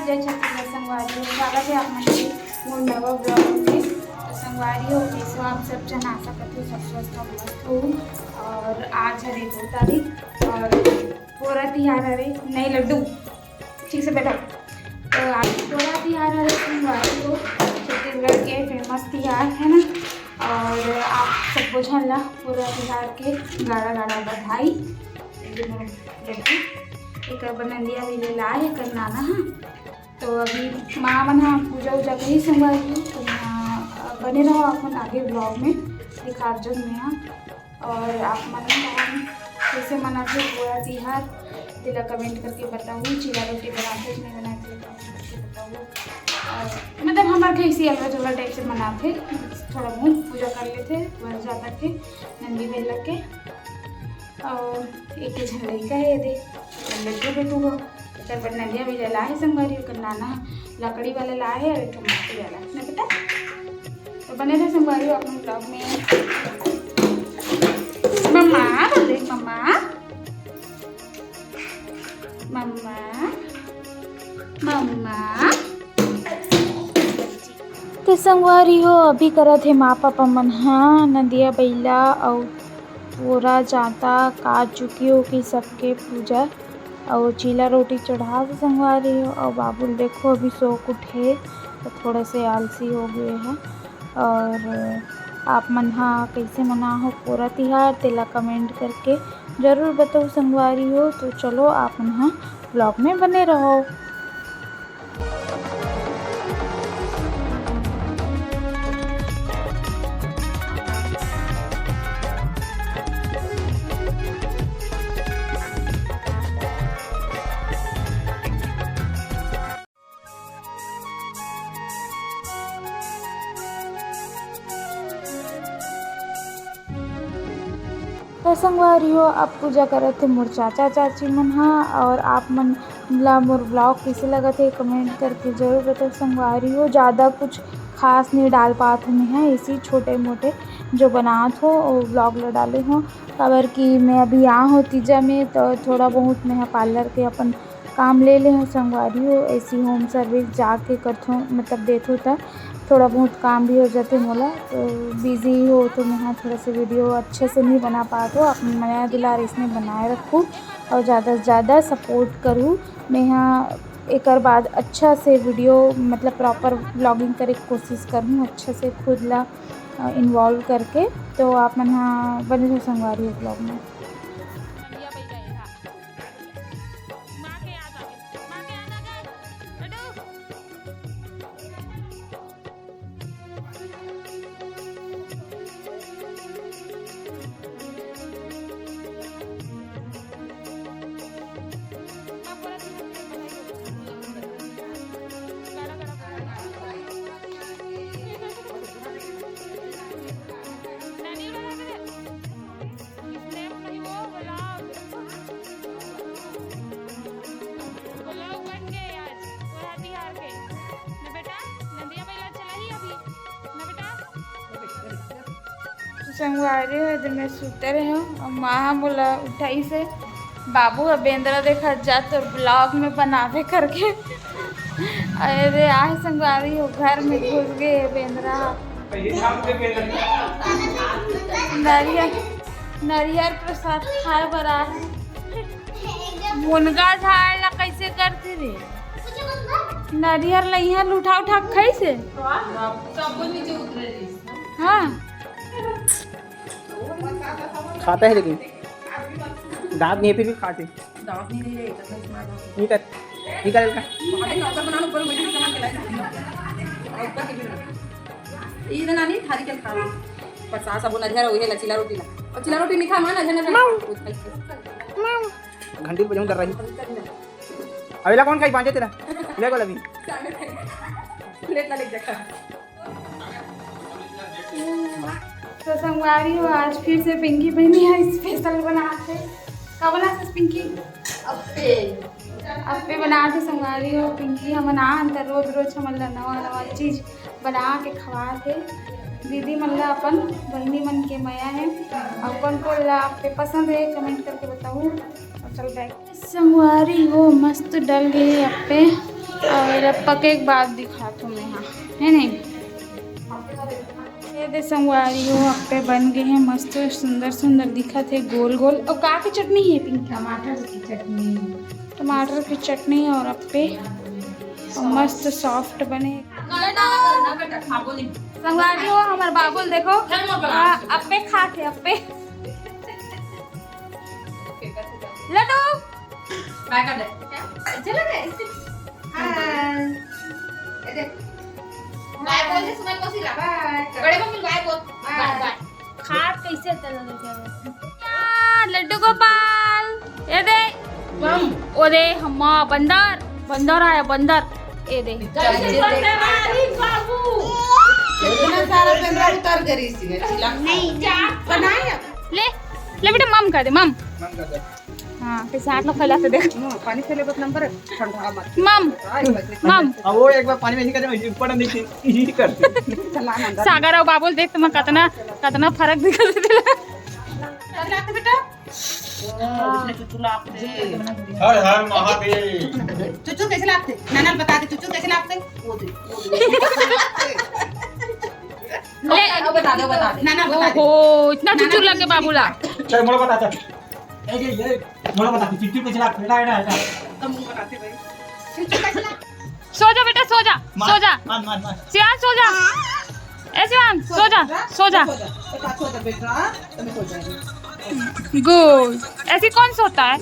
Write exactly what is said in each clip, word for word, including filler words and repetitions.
जय छत्तीसगढ़ संगवारी हो, स्वागत है आप मन के मोर नवा vlog में। तो संगवारी हो, कैसे हो आप सब? जन आशा करती हूँ सब स्वस्थ हो, मस्त हो। और आज हरे दो तारीख और पोरा तिहार हरे, नहीं लड्डू, ठीक से बैठो। तो आज पोरा तिहार हरे संगवारी हो, छत्तीसगढ़ के फेमस तिहार है ना। और आप सबो झन ला पोरा तिहार के गाड़ा गाड़ा बधाई। एकर बर नंदिया भी ले लाए हे, एकर नाना हा। तो अभी माँ मन ह पूजा उजा करी संगवारी हो, तो यहाँ बने रहो आप मन आगे vlog में, दिखात जग में हाँ। और आप मन कैसे मनाथे पोरा तिहार, तेला comment करके बताओ। चीला रोटी बनाथे कि नहीं बनाथे, comment करके बताओ। और मतलब हमारे घर इसी अलवा जुलवा type से मनाथे, थोड़ा बहुत पूजा कर लेथे, बस ज़्यादा के नंदी बेला के। और एक झन लइका हे दे, लड्डू बेटू हो, एकर बर नंदिया भी ले लाए हे संगवारी, ओकर नाना लकड़ी वाला लाए हे और एक ठो माटी वाला, ना बेटा? तो बने रहे संगवारी हो अपने vlog में। मम्मा बोले, मम्मा, मम्मा, मम्मा। ते संगवारी हो, अभी करत हे माँ पापा मन ह नंदिया बइला अउ पोरा जांता काट चुकी हो कि सबके पूजा अउ चीला रोटी चढ़ा दे संगवारी हो। अउ बाबू ल देखो अभी सो के उठे, तो थोड़ा से आलसी हो गए हैं। और आप मन ह कैसे मना हो पोरा तिहार, तेला comment करके जरूर बताओ संगवारी हो। तो चलो आप मन ह vlog में बने रहो। तो संगवारी हो, अब पूजा करत हे मोर चाचा चाची मन ह। और आप मन ला मोर vlog कैसे लगत हे, comment करके जरूर बताओ संगवारी हो। ज़्यादा कुछ खास नहीं डाल पात हूँ मैं, ऐसे ही छोटे मोटे जो बनात हो वो vlog ला डाले हो। काबर कि मैं अभी आ हो तीजा में, तो थोड़ा बहुत मैं ह parlour के अपन काम ले ले हो संगवारी हो। ऐसी home service जाके करथो, मतलब देथो, त थोड़ा बहुत काम भी हो जाते मोला। तो busy हो तो मैं ह थोड़ा से video अच्छे से नहीं बना पात हो। आप मन मया दुलार इसने बनाए रखू और ज़्यादा से ज़्यादा support करू। मैं ह एकर बाद अच्छा से video, मतलब proper vlogging करे के कोशिश करहूँ, अच्छा से खुद ला involve करके। तो आप मन ह बने रहो संगवारी हो vlog में। संगवारी हो, जब मैं सुते रहे हूँ और माँ मोला उठाई से, बाबू ह बेंदरा देखा जा तो vlog में बनावे करके। अरे आए संगवारी हो, घर में घुस गए बेंदरा। नरियर, नरियर प्रसाद खाए बर आए। मुनगा झाड़ ला कैसे करते रे? नरियर ला इहाँ उठा उठा के खाई से। हाँ। खाता है लेकिन दांत नहीं है, फिर भी खाते। दांत नहीं है, इतना smart है। निकल, निकल इनका। ये ना नहीं, थारी के खा। पर सास अब नरियर वही ला, चीला रोटी ला। और चीला रोटी नहीं खा, माँ, नरियर, नरियर। घंटी बजाऊं डर रही। अबेला कौन खाई बांचे तेरा? ले बोल अभी। प्लेट ला ले जा। तो संगवारी हो, आज फिर से पिंकी बहनी ह special बनात हे। का बनात हे पिंकी? अप्पे। अप्पे बनात हे संगवारी हो। पिंकी हमन आन त रोज रोज हमन ला नवा नवा चीज बना के खवात हे। दीदी मन ला अपन बहिनी मन के मया हे। अउ कौन कौन ला अप्पे पसंद हे, comment करके बताओ। और चल बैठ। संगवारी हो, मस्त डल गए अप्पे। अउ एला पके के बाद दिखात हों मैं हा, हे नहीं? ये दे संगवारी हो, अप्पे बन गे हे, मस्त सुंदर सुंदर दिखत हे, गोल गोल। अउ का के चटनी हे पिंकी? टमाटर की चटनी। टमाटर की चटनी अउ अप्पे, अउ मस्त soft बने। संगवारी हो, हमर बाबू ल देखो, आ, अप्पे खात हे, अप्पे। लड्डू। बाय कर दे। चलो रे। हाय। ये देख। बाय बोल दे, सुमन मौसी ला। बाय। बड़े मम्मी बाय बोल। बाय, बाय। खात कैसे चलो लेके? या, लड्डू गोपाल, ये दे। मम। ओ दे, हम्मा, बंदर, बंदर आया, बंदर। ये दे। कैसे बंदर आया, अरे बाबू। इतना सारा बंदर उतर गई इसी में, चिल्ला। नहीं, जा। बनाए अब। ले, ले बेटा, मम कर दे, मम। मम कर दे। हाँ, कैसे हाथ में फैलाते देख। हाँ, पानी फैले बस नंबर है, ठंडा मत। मम, हाँ, एक बार मम। अब वो एक बार पानी में ही कर दे, ऊपर नहीं थी, यही कर दे। चला ना अंदर। सागर अउ बाबू ल देख, तुम्हें कतना, कतना फरक दिखत हे। चला बेटा। हाँ, उसने चुचू लागथे। हर हर महादेव। चुचू कैसे लागथे? नाना बता दे, चुचू कैसे लागथे? वो दे, वो दे। ले। अब बता दे, बता दे। नाना बता दे। ओहो, इतना चुचू लगे बाबू ला। चल, मोला बता, चल। ए, ये, ये, मोला बता, चुचू कैसे लागथे? एडा, एडा, एडा। तुम बताते भाई। चुचू कैसे लागथे? सो जा बेटा, सो जा, मार, सो जा। मार, मार, मार। शिवांश, सो जा। ए शिवांश, सो जा, सो जा। सो जा, सो जा बेटा, तुम सो जा। Good। ऐसी कौन सोता है?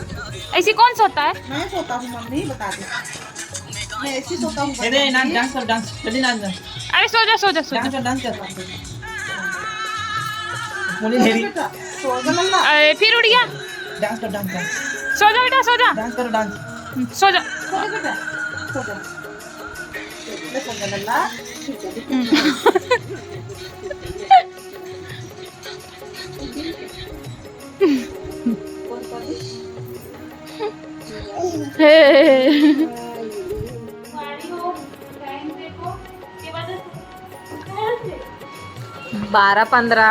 ऐसी कौन सोता है? मैं सोता हूँ मम्मी, बता दे। मैं ऐसी सोता हूँ, ए, बता दे, नाच, दे। Dance कर, dance, जल्दी नाच, dance। अरे सो जा, सो जा, सो जा। Dance कर, dance कर। बोली मेरी। बेटा, सो जा लल्ला। अरे फिर उड़ गया। Dance कर, dance कर। सो जा बेटा, सो जा। Dance करो, dance। हम्म, सो जा। सो जा बेटा, सो जा। ले सो जा लल्ला। ठीक है, ठीक है। हम्म। हे। बारह पंद्रह।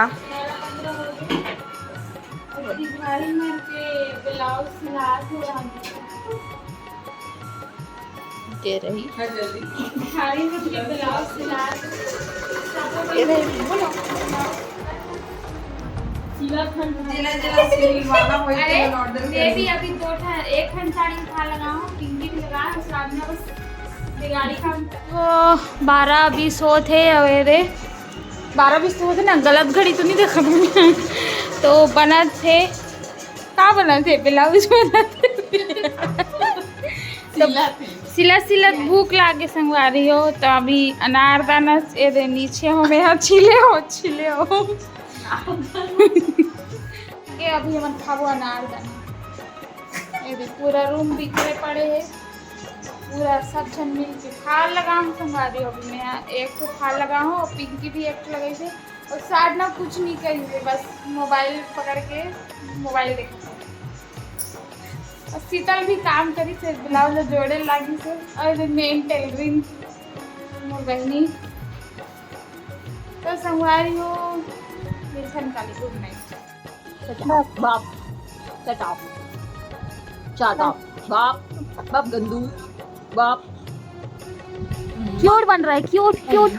के रही। साड़ी में के ब्लाउज सिला के, ये रही, बोलो। जिला खन-, जिला, जिला सिलवाना होई तो अरे, order मैं भी करी। अभी दो ठा, एक ठन साड़ी उठा लगा हूँ, पिंकी भी लगा है, सामने बस दिवाली का। तो बारह बीस होत हे, अउ ये दे, बारह बीस तो होत हे ना, गलत घड़ी तो नहीं देखा मैंने। तो बनत हे, का बनत हे? ब्लाउज बनत हे। तो सिलत हे। सिलत सिलत भूख लागे संगवारी हो, तो अभी अनारदाना ए दे नीचे हो, मैं यहाँ छिले हो, छिले हो। ये अभी हमन खाबो अनारदाना। ये भी पूरा रूम बिखरे पड़े हे, पूरा सब झन मिल के फाल लगा हूँ संगवारी हो। अभी मैं यहाँ एक ठो फाल लगा हूँ और पिंकी भी एक ठो लगाई थे। और साधना कुछ नहीं करी थे, बस मोबाइल पकड़ के मोबाइल देखत हे। और शीतल भी काम करी से, ब्लाउज जोड़े लागी से, और मेन टेलरिंग मोर बहनी। तो संगवारी हो, मिलथन काली, good night। बाप, shut up। Shut up। बाप, बाप गंदू, बाप। Cute बन रहा है, cute, cute।